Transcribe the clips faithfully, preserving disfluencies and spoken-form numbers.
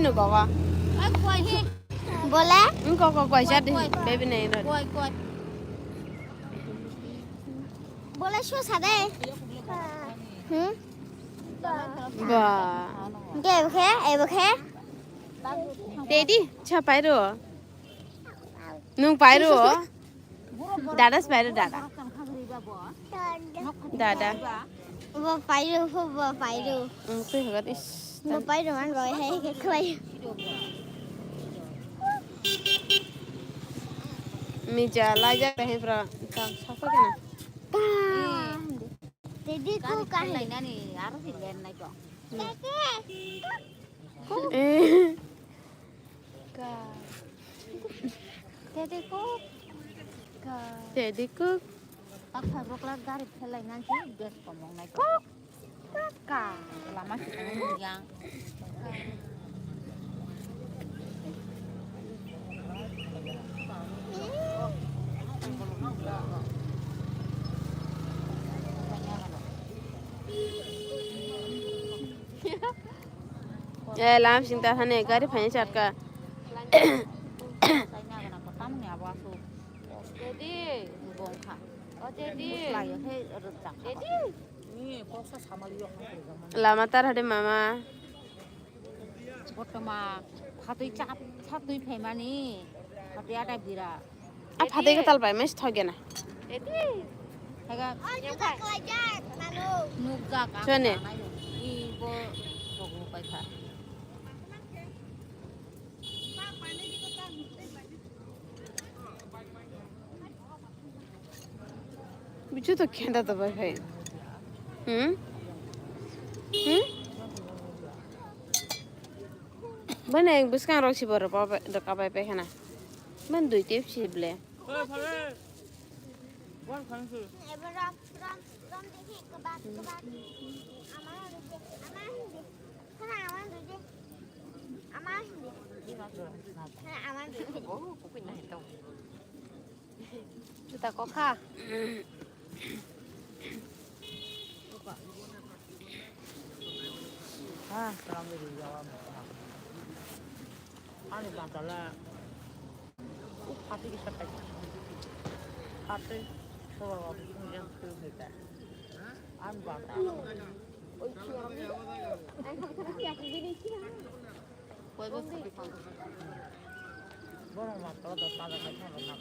No, baba. Bole? Engko ko koi jadi, baby nei no. Bole su sade. Hmm? Ba. Ke bokhe, e bokhe. Tedi, cha pairo. Nung pairo. Dada se pairo, dada. Dada. Bo pairo, bo pairo. Ang twi hagat is. Bo pairo man bo hai ke khwlai. Mija laja he pra kam sapa kana. Tedi ko kahe. Lainani aro si len nai ko. Eh. Ka. Tedi ko. Ka. Tedi ko. Paksa rokla gari phelai nang si gas komong nai ko. Ka. Lama si tang yang. Eh, lam sing ta thani gari phai chatka. Dedi. Bongkha. O dedi. Dedi. Lama tar hade mama. Botoma phatwi chap, phatwi phaimani. Phatwi ada bira. A phatwi kwtal bai mes thogena. Eti. Haga. Nukjak. Sone. Ibo sogo paikha. Bichu to khenda to bai phai. Hmm? Hmm? Bane bwskang rok si borok rwka bai pai khana. Man dui tep si ble. Juta kokha. Ani bantala. Phatwi kisa paikha. Phatwi soba ba yang khe khe ta. Ani bantala. Borok ma tolo do tada kai thang rok na.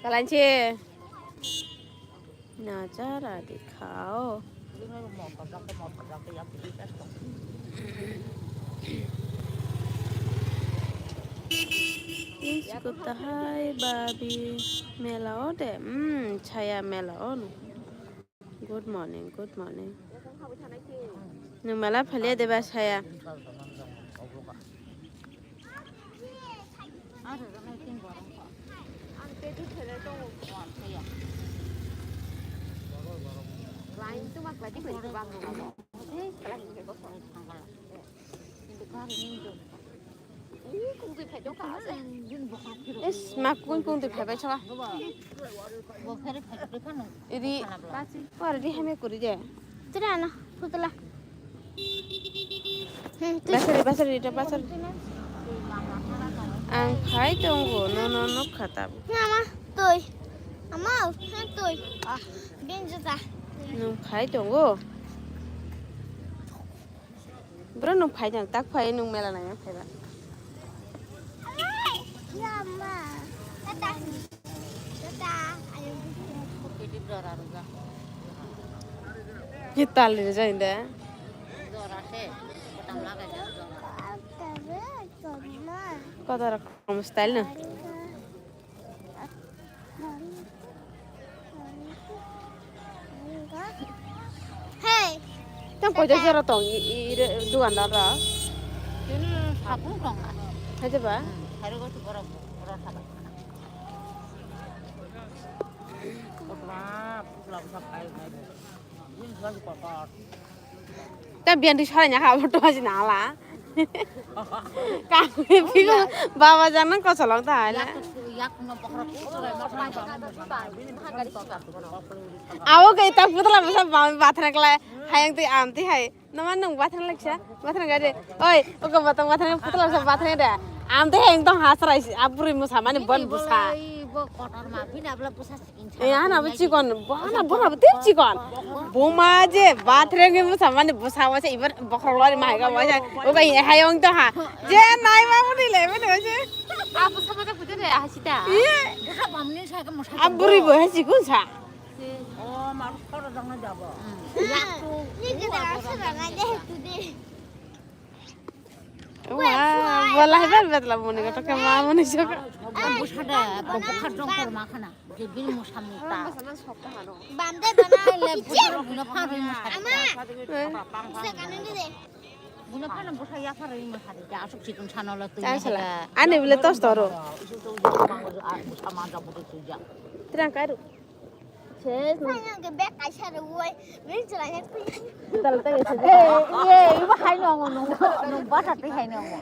Kalanchi. Nazara dikhao. Is kota hai babi. Mela o de. Hmm, chaya mela o no. Good morning, good morning. Nwng mela phalia de ba saya? Is, ma kung kung twi phaibai chwa. Iri, pari di hame kuri de. Tira na, putla. Basari, basari, ita basari. Ang khai tongo, no, no, no, khatam. Ama, tui. Ama, ha, tui. Ah, bin juta. Nwng khai tongo. Bro, nwng phai nang, tak phai nwng mela nang phai ba. Ni tal ni jai de. Kota rok style na. Hey. Tang pojak jora tong i, i, i, dukandar rok. Ini sabun tong. Hai jeba? Hmm, hari gua tuh borok, borok sabar. Wah, pulang sampai. Ini lagi kotor. Ta biyan di sarai nya ha, bo to aji nala. Kami pigo baba jang nang kosolong ta hai na. Abo ke ta putla basa ba-, bathra kla hayang ti am ti hai. Nama nung bathra laksa, bathra gade. Oi, oke batang bathra putla basa bathra da. Am ti hayang tong ha sarai si, aburi musa mani bon busa. Bo kotor ma bini abla busa. Eh, ana bo chikon, bo ana bo na bo tip chikon. Buma je bathroom ni bwsa mani bwsa wasa ibar bokhorok lari mahai ga wasa. Oga ye hayong to ha. Je nai ma muni le mani wasa. Abu sama ta puja de ahasita. Iye. Busa bamni sa ka musa. Aburi bo hai chikun sa. O mar khoro dang na jabo. Ya tu. Ni ke da sa na de tu de. Wah, bola hebat bet lah muni kotor ke ma muni sok. Busa de, bukhar jong kor ma khana. Je bini musa muta. Bande bana le busa buno pha roi musa. Ama. Busa kanu de. Buno pha na busa ya pha roi musa de. Asuk chikun sano lo tu. Ani bile tos toro. Terang karu. Ses. Saya ke bek kaisa rwoi, bini chwla he twi. Tal tai se. Eh, ye, ibo hai no ngo, no, no, basa twi hai no ngo.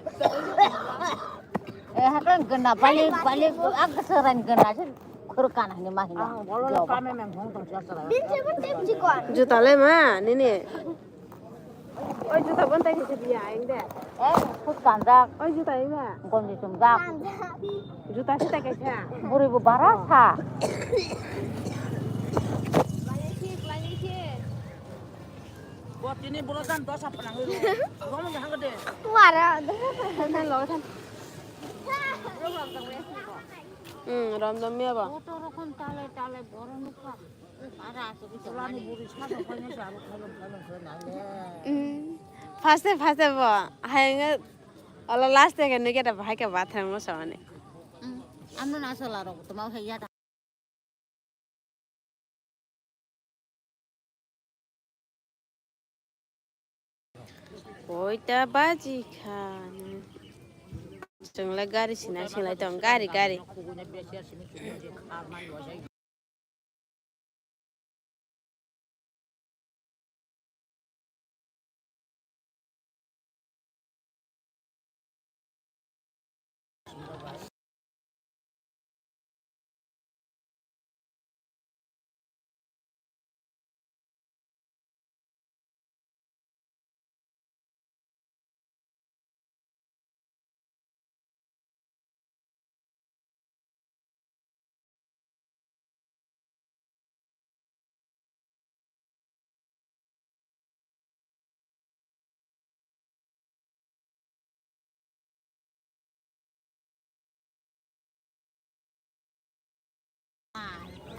Eh, hakang gana, balik, balik, ag seran gana se, khur kana ni ma hino. Ah, bolo kame meng hong tong sa sala. Bini chwla tep chikon. Juta le ma, nini. Oi, juta bon tai kisa biya, eng de. Eh, khut kanjak. Oi, juta eng de. Gonji chumjak. Juta sita kaisa. Buri bo bara sa. Bo tini bolo jan dosa phanang ro. Rom jang de. Wara. Kan lo kan. Hmm, rom dam ya ba. Auto rokon tale tale boro nukha. Faste faste bo hayang olo last ke nuke ta bahai ke bathang mo sawani. Ano na sola rok tuma hai ya. Koita baji kha. Chwng le gari sina singlai tong, gari, gari.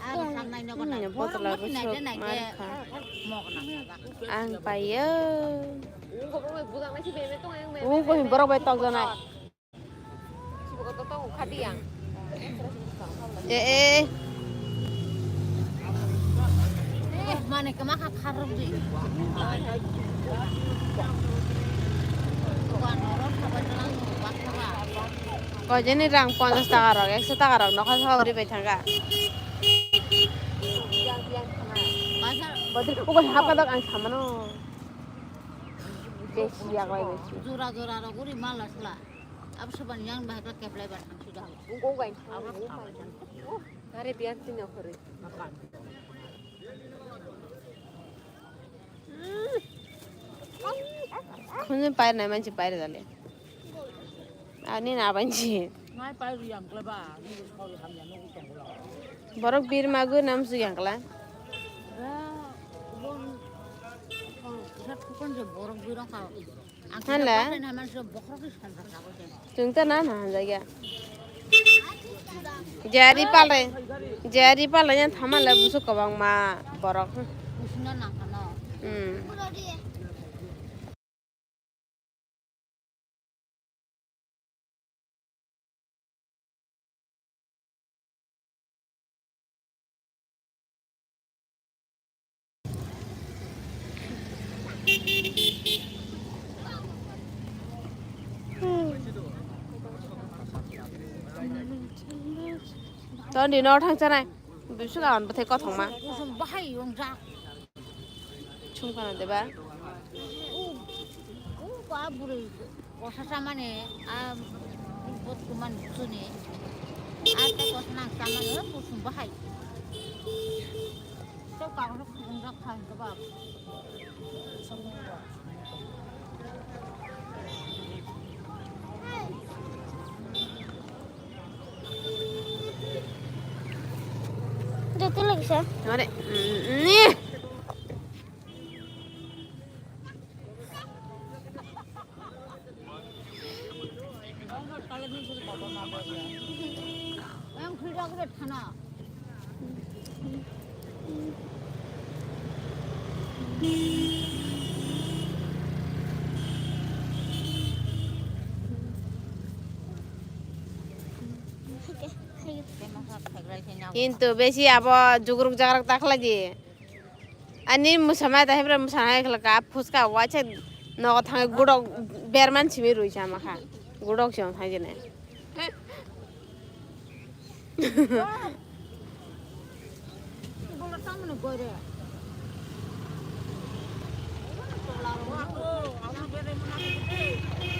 Hmm, bottle o sok mar kha. Ang paio. Ungkoi borok bai tok janai. Eh, eh. Mane kema kha kharok di. Koi jeni rang ponchash taka rok, ekso taka rok, nokha saka uri bai thangka. Bodol, ugo hapka dok ang samano. Besi ya koi besi. Jora jora rok uri mala sla. Abo soban yang bahai kla keplai ba thang suda. Abo thang. Are biar tina khore. Khunjin pair nai manchi pair dale. Ani na banchi. Ngai pair yang kla ba, ni khori ham yang no tong la. Borok bir magu nam su yang kla. Ba, bon, oh, jat khukon je borok bir ka. Hanla? Chwng ta na na hanjak ya. Jari palai, jari palai yang thaman lai busuk kwbangma borok. Hmm. Toni no thang chanai. Bisu kawan bwthai kothongma. Bahai yong jak. Chum kana deba? U A bwrwi kosa chamani, a bwswk man bwswni, a tei kosa nang chamani, kusung bahai. Tei kagoro khulumjak kha hwnkhe ba. Joto lagisa. Are, mm, mm. Kintu besi abo jugruk jagruk ta khlai di. Ani mwsamai ta hepre mwsanai khlaka, phuska waisa nogo thangwi gudok berman simi rwi sama kha. Gudok se wng thang jene.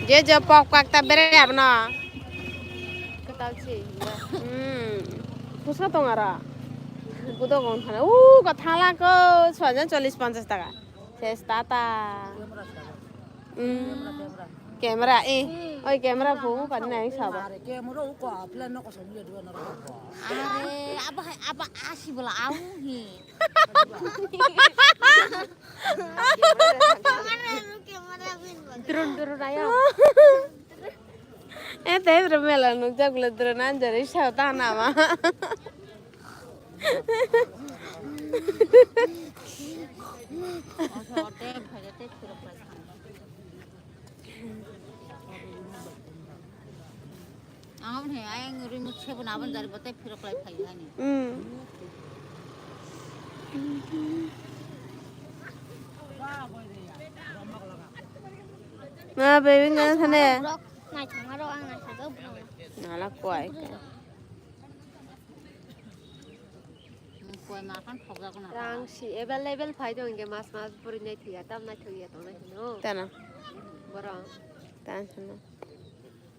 Je je pok kak ta bere abono. Kwtal se. Hmm. Phuska tong ara. Gudok wng thana. U ko thala ko soijan chollish ponchash taka. Ses tata. Hmm. Camera eh. Oi camera phu pani nai sabo. Are, abo hai, abo asi bola au hi. Drone, drone ayo. Eh, tei bro mela nukjak bwle drone anjari sao ta nama. Ang hwnwi ayang rimut sebo na aboni jari bo tei phirok lai phai hani. Hmm. Ma baby ngan thane. Naithok maro ang naithok. Nala kwai ka. Rang si available phai do hingke mas mas puri nai thuya tam nai thuya tong nai hino. Tana. Borong. Tan sino.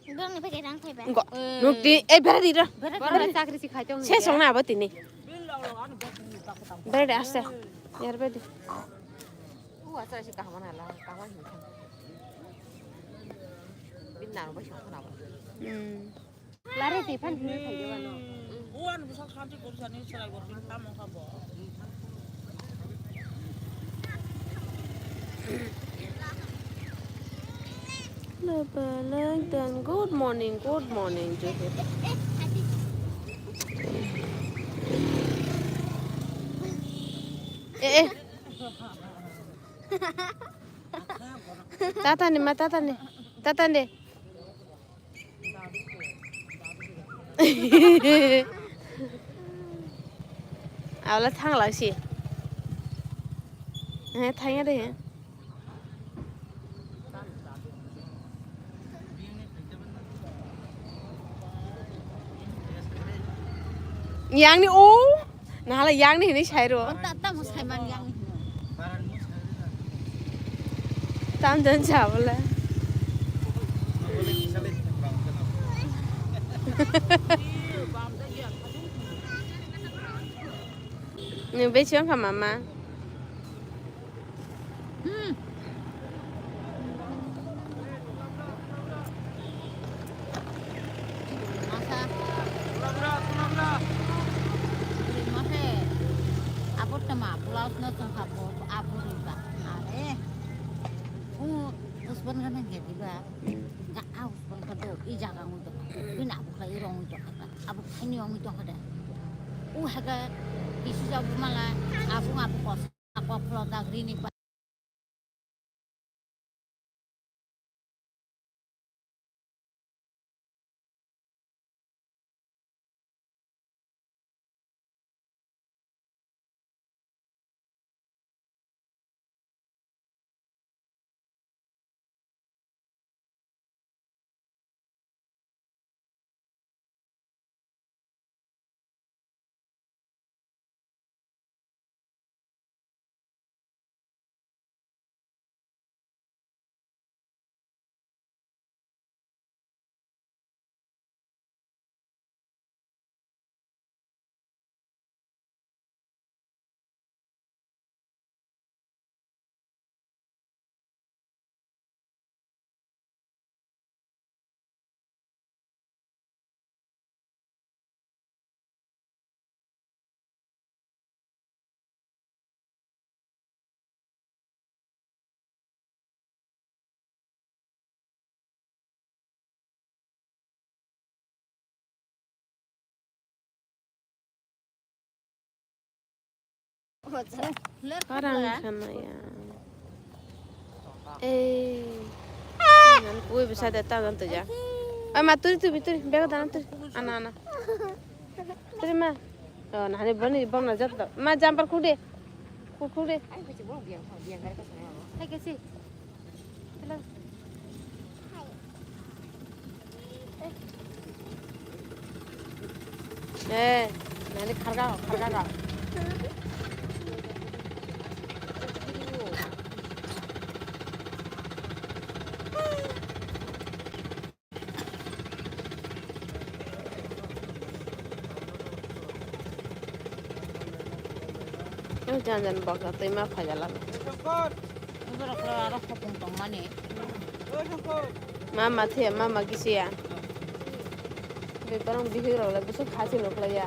Borong ni pakai rang phai ba. Enggak. Nuk di eh bera di ra. Borong chakri si khai tong. Se song na abo tini. Bera di aste. Yar bera di. U asal si kaham na la kaham hin. Bin na ro ba song na ba. Hmm. Lare ti phan hwnwi thangwi mano. Buan bwsak santi kori sani chwrai bo bini tamo kha bo. Good morning, good morning, Jyoti. Eh, eh. Tata ni ma, tata ni. Tata ni. Abla thang lang si. Eh, thang ya de. Yang ni o. Nahala yang ni hinwi sai ro. Ta, tamo sai man yang ni hino. Tam jon cha bole. Ni bechong ka mama. Hmm. Masa. Masa. Abo tama blouse no tongkha bo abo riba. Are. U usban gana gediba. Ga aus ban ka do i jaga ngun to. Bina abu khlai rong to. Abu khaini ong to kada. U haga isi jabu mala abu abu kos. Ako plotak rini pa. Parang sana ya. Eh. Nan kui bisa de ta dan tuja. Ay, ma turi turi turi, bega dan turi. Ana, ana. Turi ma. Oh, nani bani bana jat da. Ma jumper khuk de. Khuk, khuk de. Hai kasi. Eh, nani kharga, kharga ga. Jan jan boksa twi ma phaijala. Borok aro khopung tongmani. Mama thia, mama kisiya. Bibarang bihik rok le busuk khasi nuklaiya.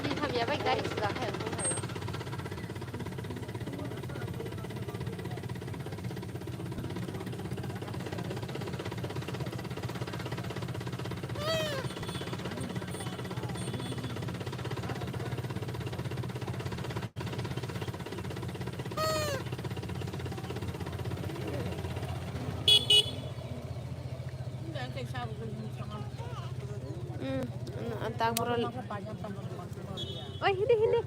Ni hamya bai gari sida khayo. Hmm, tak bro. Oi, hindi, hindi.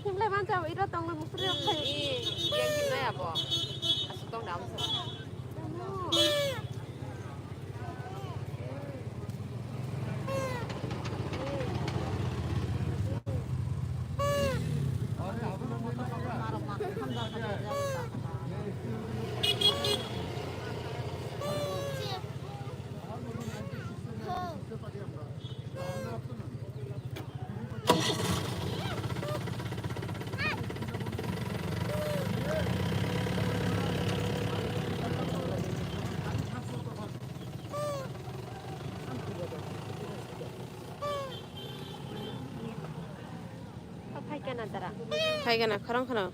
Himlai manjao, iro tongwi musri rok khai. Yang himlai abo. Asuk tong dam sa. Phaikana tara. Phaikana khorang khorang.